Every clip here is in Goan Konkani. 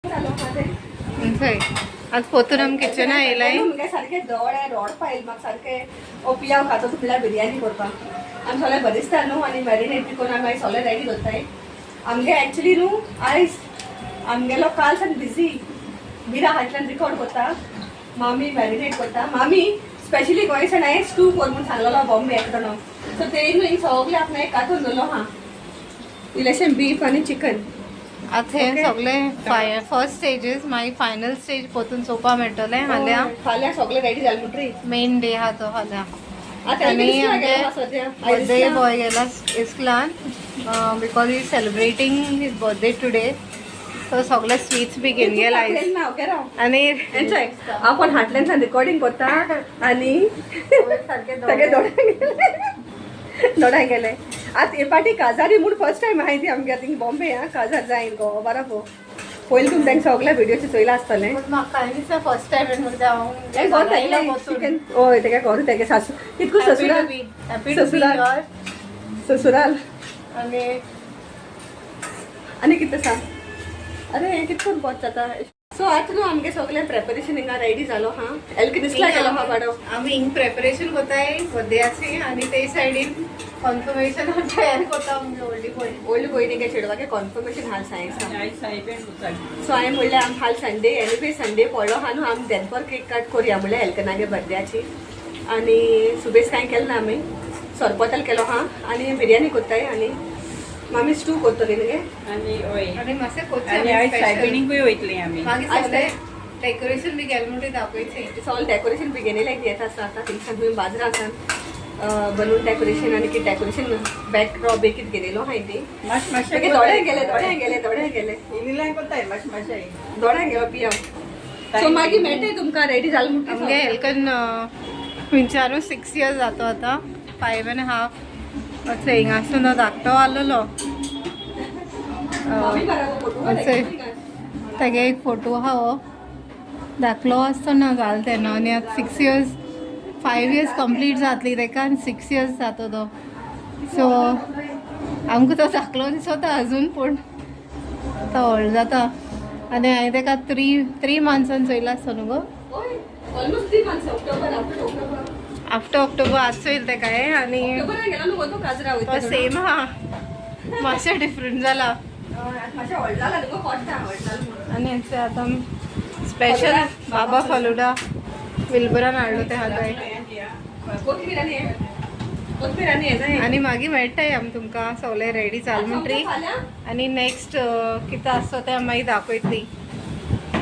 थंय आज पोतून आमी किचना येयलाय. मुगे सारखे दोळे रोडपा येयल म्हाका सारखे. ओ पियाव खातो म्हणल्यार बिरयानी करपाक आमी सगळें बरें न्हू आनी मॅरिनेट बी करून आमी मागीर सगळें रेडी दवरताय. आमगे एक्चुली न्हू आयज आमगेलो काल सान बिजी. मिरा हाटल्यान रिकॉर्ड करता, मामी मॅरिनेट करता. मामी स्पेशली गोंयसान हांवें स्टू कर म्हूण सांगलेलो बॉम्बे एकटो, सो ते न्हू हिंग सगळें आपणें कातून दवरलो हा, इल्लेशें बीफ आनी चिकन. आतां हें सगळें फर्स्ट स्टेजीस, मागीर फायनल स्टेज पोतून चोवपा मेळटलें फाल्यां. फाल्यां सगळें रेडी जालें म्हणटरी. मेन डे आहा तो फाल्यां. आतां आनी आमगे आमगे बर्थडे बॉय गेला इस्कलान because he celebrating his birthday today, so सगळे स्वीट्स बी घेवन गेला आयज. आनी एन्जॉय. आपण हाटल्यान रिकॉर्डिंग करता आनी सगळे दोड्या गेले, दोड्या गेले. आतां हे पाटी काजारी म्हूण फर्स्ट टायम आहाय ती आमगे थिंग बॉम्बे. आं, काजार जायन गो बरोबर. पयलीं तुमी तांकां सगळे व्हिडियोचे चोयला आसतलें. म्हाका दिसता फर्स्ट टायम हें गोर तेगेलें चिकन. हय, तेगे गोर तेगे सासू कितको ससुराल. हॅपी टू बी ससुराल. ससुराल. आनी आनी कितें सांग? अरे, हें कितें करून पोच जाता? सो आतां न्हू आमगे सगळें प्रेपरेशन हिंगा रेडी जालो हा. एलके दिसला गेलो हा बाडो. आमी हिंग प्रेपरेशन कोताय बर्थडेयाची आनी ते सायडीन कॉन्फर्मेशन तयार कोता आमगे व्हडली भयण. ओल्ड भयणीगे चेडवागे कॉन्फर्मेशन हाल सायन्स. सो हांवें म्हणलें, आम हाल संडे, एनिवे संडे पडलो आहा न्हू, आमी देनपर केक कट करुया म्हणलें एल्कनागे बर्थडेयाची. आनी सुबेज कांय केलें ना, आमी सरपतल केलो आहा आनी बिरयानी कोत्ताय आनी मामी स्टू कोत्तली न्ही गे. आनी हय. आनी मातशें आनी आयज कोचें. सायबिणीकूय वयतली आमी. मागीर आयज सगळें डेकोरेशन बी गेलें म्हणटकीर दाखयचें. सगळें डेकोरेशन बी घेयलें येता आसा. आतां थिंगसान तुमी बाजरासान बलून डेकोरेशन आनी कितें डेकोरेशन, बॅक ड्रॉप बी कितें घेयलेलो आहाय ती. मातशें मातशें. मागीर दोड्या गेले, दोड्या गेले, दोड्या गेले. इल्लें कोताय मातशें मातशें. दोड्या गेलो पियाव. सो मागीर मेळटाय तुमकां रेडी जालें आमगे म्हणटकीर. एल्कन विंचारू 6 इयर्स जातो आतां, 5.5. अशें हिंगा आसतना धाकटो आसलेलो. मामी बाराबर फोटो. अशें तेगे एक फोटो आहा, हो धाकलो आसतना जालें तेन्ना. आनी आतां 6 इयर्स, 5 इयर्स कंप्लीट जातली तेका आनी 6 इयर्स जातो तो. सो आमकां तो धाकलो दिसता अजून, पूण तो व्हडलो जाता. आनी हांवें तेका थ्री मंथ्सान चोयला आसतो न्हू गो. हय, almost 3 months, October, after October. After October आज चोयल तेका हें आनी ऑक्टोबरान गेलो न्हू गो तो काजरा तो वयता. सेम आहा, मातशें डिफरंट जाला. मातशें व्हडलो जाला न्हू गो, कोट्टा व्हडलो जाला म्हणून. आनी हेंचे आतां स्पेशल बाबा फालुडा विल्बरान हाडलो ते हाताय. कोथमीर आनी हें, कोथमीर आनी हें जाय. आनी मागीर मेळटाय आमी तुमकां सगळें रेडी जालें म्हणटरी. फाल्यां. आनी नेक्स्ट कितें आसता तें आमी मागीर दाखयतली.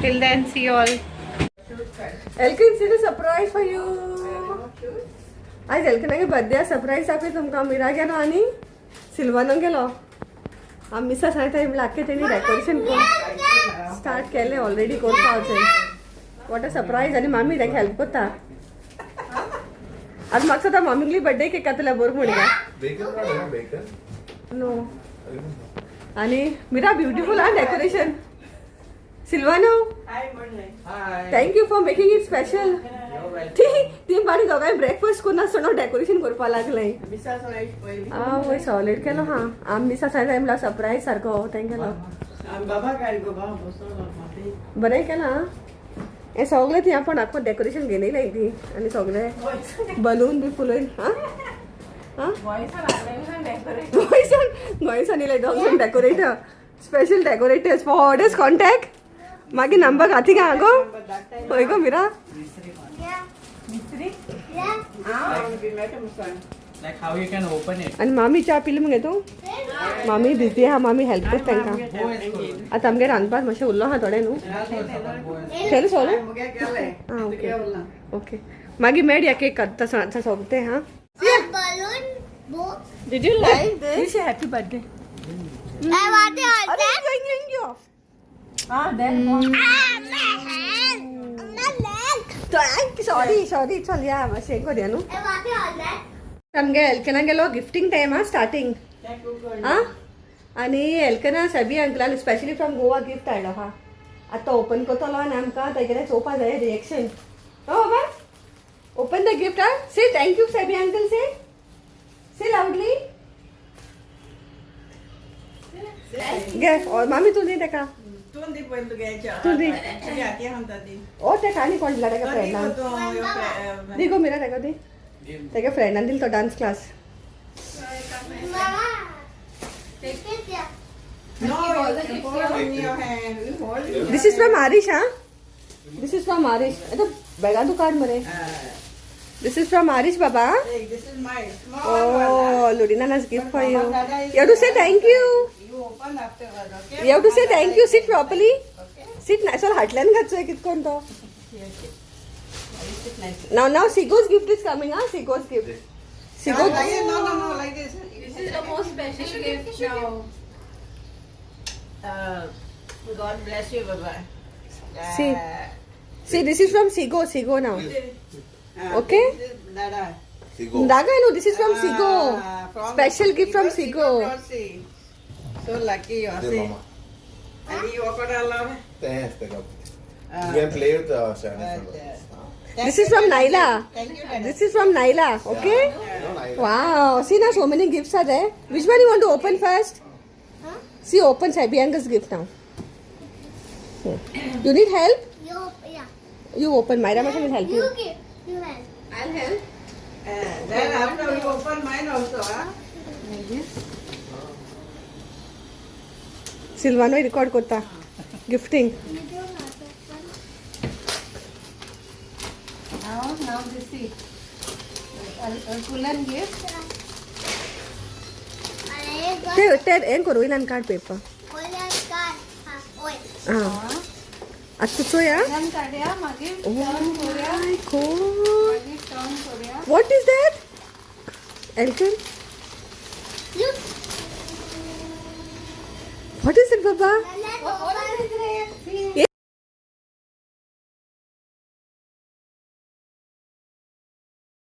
Till then, see all. Elkin, see the surprise for you. आयज एल्किनागे बर्थडे, सरप्रायज दाखय तुमकां. मिरा गेलो आनी सिल्वानो गेलो. आमी मिसा सांगता म्हणल्यार आख्खे तेणी डेकोरेशन स्टार्ट केलें ऑलरेडी करपाचें. What a surprise! आनी मामी तांकां हेल्प करता. आतां म्हाका सुद्दां मामीगली बर्थडे केक कातल्या बरोबर म्हण. Bacon not ना bacon? नो. आनी मिरा, ब्युटिफूल आहा डेकोरेशन. सिल्वानो. हाय म्हणलें. Hi. Thank you for making it special. You're welcome. ती ती बारी दोगांय ब्रेकफास्ट करून आसतना डेकोरेशन करपाक लागलें. मिसा सोडायची पयली. आ वय, सॉलिड केलो हा. आमी मिसा सांगता म्हणल्यार सरप्रायज सारको तें केलो. आमी बाबा काड गो बाबा बसोन. बरें केलां आं. हें सगळें ती आपण आख्खो डेकोरेशन घेयलें ती आनी सगळें बलून बी फुलोवन. आं आं, गोंयसान गोंयसान येयले दोग decorator, special decorators. For orders contact मागीर नंबर घाती गा गो. हय गो मिरा. मिस्त्री मेळटा. Like how you can open it. आनी मामी च्या पिली मगे तूं? मामी बिजी आहा, मामी हेल्प करता तांकां. आतां आमगे रांदपाक मातशें उरलो आहा थोडें न्हू. केलें सोलें. मुगे केलें. आं, ओके. उरलां. ओके, मागीर मेळया केक काडटा सोंपते हां. Balloon book. Did you like this? Wish happy birthday. I want it. अरे, going off. Ah, that Ah, my hand. My leg. Thank, sorry sorry. चल या, मातशें करुया न्हू. I want it on that. आमगे एल्कना गेलो गिफ्टींग टायम आहा स्टार्टींग आं. आनी एल्कना सेबी अंकलान स्पेशली फ्रॉम गोवा गिफ्ट हाडलो आहा. आतां ओपन करतलो आनी आमकां तेगेलें चोवपा जाय रिएक्शन. हो बाबा, open the gift. Ah, say thank you Sebi uncle, say, say loudly. घे मामी, तूं दी तेका. तूं दी पयलीं तुगे तूं दी. तुगे हाती आहा दी. ओ तेका आनी कोण दिला तेका तो दी गो फ्रेंडान. तूं your friend. दी गो मिरा, तेका दी. तेका फ्रेंडान दिल तो dance class. Mama. This is yeah. No, you hold in your hand. You hold it. This is from Arish. हा, this is from Arish. आतां बॅगान तूं काड मरे. This is from Arish Baba. Hey, this is my small one. Oh, Ludinana's gift for you. Mama, Dada is- You have to say thank you. You open afterwards, okay? You have to say Mama, thank Dada you. is Sit properly. Okay. Sit nice. चल, हाटल्यान घातचो कित कोण तो. Here, sit. You sit nicely. Now Sigo's gift is coming, huh? Sigo's gift. Sigo. Like this, no, like this. This is the most special gift now. God bless you, Baba. See. See, this is from Sigo. Sigo now. Okay. This is Dada. Sigo. Daga, no, this is from Sigo. Ah, from Special gift from Sigo. Sigo. So lucky you are. They See. mama. And you walk out love. Thanks, teka. You can play with Shani. This is from Naila. Thank you, Dada. This is from Naila. Okay. No, Naila. Wow. See now, so many gifts are there. Which one you want to open first? Huh? See, open Bianca's gift now. You need help? You, yeah. You open. Myra Masha will help You you. give. You help. I'll help. Then after you open mine also, huh? Silvano record करता gifting. You don't have to open. Now this see. Kulan gift. अरे ते ते हें करू वयल्यान काड पेपर. ओल्या कार. हा, ओय. आं, आतां तूं चोया. वयल्यान काडया, मागीर टर्न करूया. My God. मागीर टर्न करूया. What is that? Elton? Look. What is it, Baba? Let's What open. is it? See.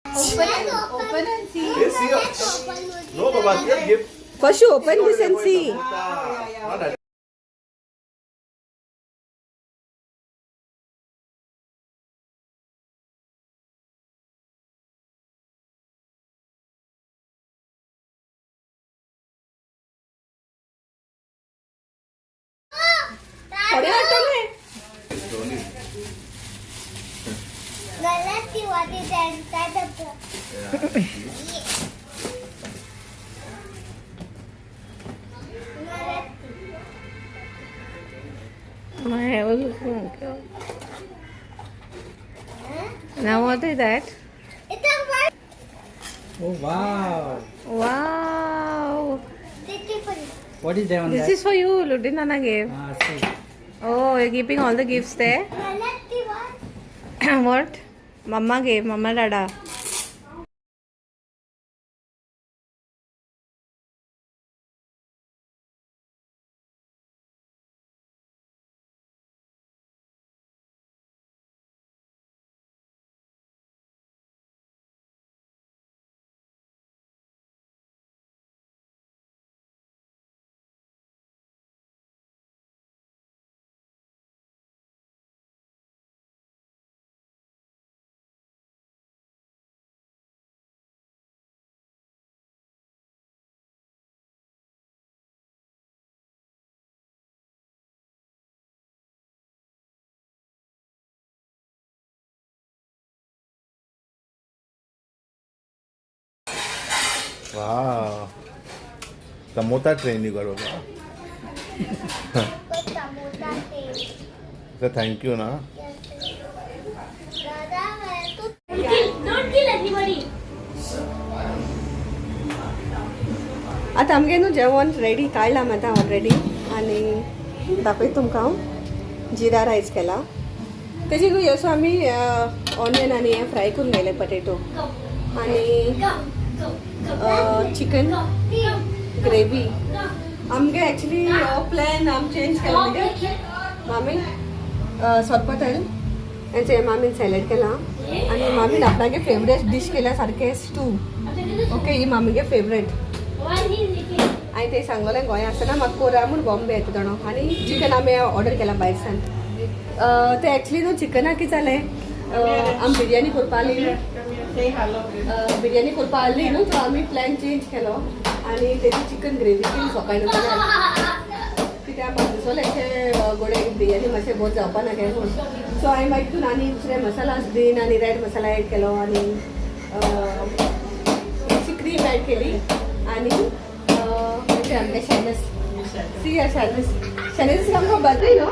Open and, open and see. Hey, see. Let's open. No, Baba, see that gift. First you open this and see. Not that. थोडे वाटतले. Slowly. गलत ती वाटी त्यांचा डब्बा. Yeah. गलत ती. My Now what is that? It's a one. Oh wow! Wow. किती पण. What is there on This that? is for you, Ludinana gave. Ah, see. Oh, you're keeping all the gifts there? गलत ती वाट. What? Mama gave, Mama Dada. Wow. Samota train you got, Baba. But samosa train. So thank you, na. Yes. दादा, मैं तो Don't kill anybody. आतां आमगे न्हू जेवण रेडी काडलां आतां ऑलरेडी आनी दाखयता तुमकां हांव. जिरा रायस केला. तेजी न्हू असो आमी ऑनियन आनी हें फ्राय करून घायलें, पटेटो आनी Go, go, go. Chicken Go, go, gravy. go. आमगे एक्चुली हो प्लॅन आम चेंज केला म्हणजे मामी सोरपत आनी मामीन सॅलड केला आनी मामीन आपणागे फेवरेट डीश केल्या सारकें स्टू. ओके, ही मामीगे favourite. Why he is eating? हांवें ते सांगलें गोंया आसतना म्हाका कोरा म्हूण बॉम्बे येता जाणो. आनी चिकन आमी ऑर्डर केला भायरसान. ते एक्चुली न्हू चिकनाक कितें जालें, आमी बिरयानी करपा आसली न्हू. Say hello. Biryani करपा आसली न्हू, सो आमी प्लॅन चेंज केलो आनी तेजी चिकन ग्रेवी केली सकाळी. कित्याक म्हाका मसाल्याचे गोडे बिर्याणी मातशें बोत जावपा ना काय म्हूण. सो हांवें मागीर तितून आनी दुसरे मसालास ग्रीन आनी रेड मसाला एड केलो आनी मातशी क्रीम एड केली आनी आमगे शॅनस सी शॅनस शॅनस आमकां बरें न्हू.